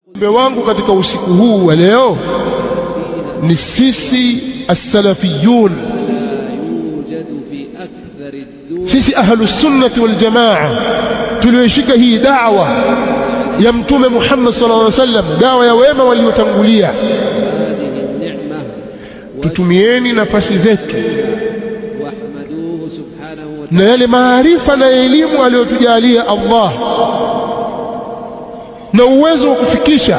Ujumbe wangu katika usiku huu wa leo ni sisi as-salafiyun, sisi ahlus sunnati wal jamaa tulioishika hii da'wa ya Mtume Muhammad sallallahu alaihi wasallam, dawa ya wema waliotangulia, tutumieni nafasi zetu na yale maarifa na elimu aliyotujalia Allah na uwezo wa kufikisha,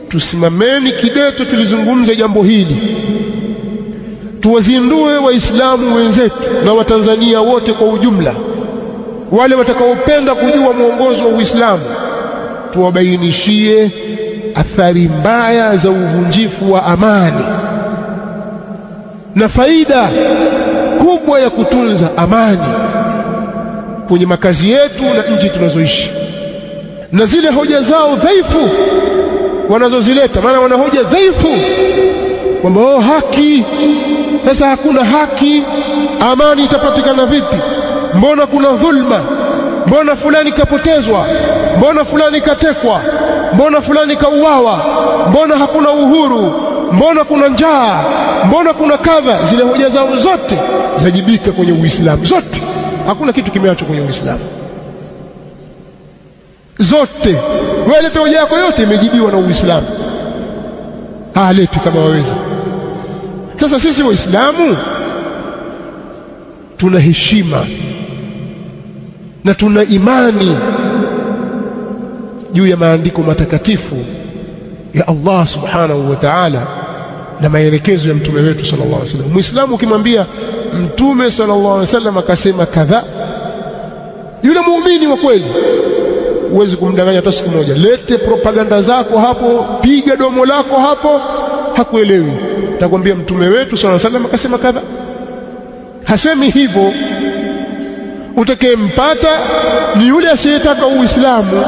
tusimameni kideto tulizungumza jambo hili, tuwazindue Waislamu wenzetu na Watanzania wote kwa ujumla, wale watakaopenda kujua mwongozo wa Uislamu, tuwabainishie athari mbaya za uvunjifu wa amani na faida kubwa ya kutunza amani kwenye makazi yetu na nchi tunazoishi, na zile hoja zao dhaifu wanazozileta. Maana wana hoja dhaifu kwamba oh, haki sasa, hakuna haki, amani itapatikana vipi? Mbona kuna dhulma? Mbona fulani kapotezwa? Mbona fulani katekwa? Mbona fulani kauawa? Mbona hakuna uhuru? Mbona kuna njaa? Mbona kuna kadha? Zile hoja zao zote zajibika kwenye Uislamu, zote. Hakuna kitu kimeachwa kwenye Uislamu, zote. Wewe leta hoja yako yote imejibiwa na Uislamu. Lete kama waweza. Sasa sisi Waislamu tuna heshima na tuna imani juu ya maandiko matakatifu ya Allah subhanahu wa ta'ala na maelekezo ya mtume wetu sallallahu alaihi wasallam. Muislamu ukimwambia Mtume sallallahu alaihi wasallam akasema kadha, yule muumini wa kweli huwezi kumdanganya hata siku moja. Lete propaganda zako hapo, piga domo lako hapo, hakuelewi. Atakwambia mtume wetu sallallahu alaihi wasallam akasema kadha. Hasemi hivyo. Utakayempata ni yule asiyetaka Uislamu.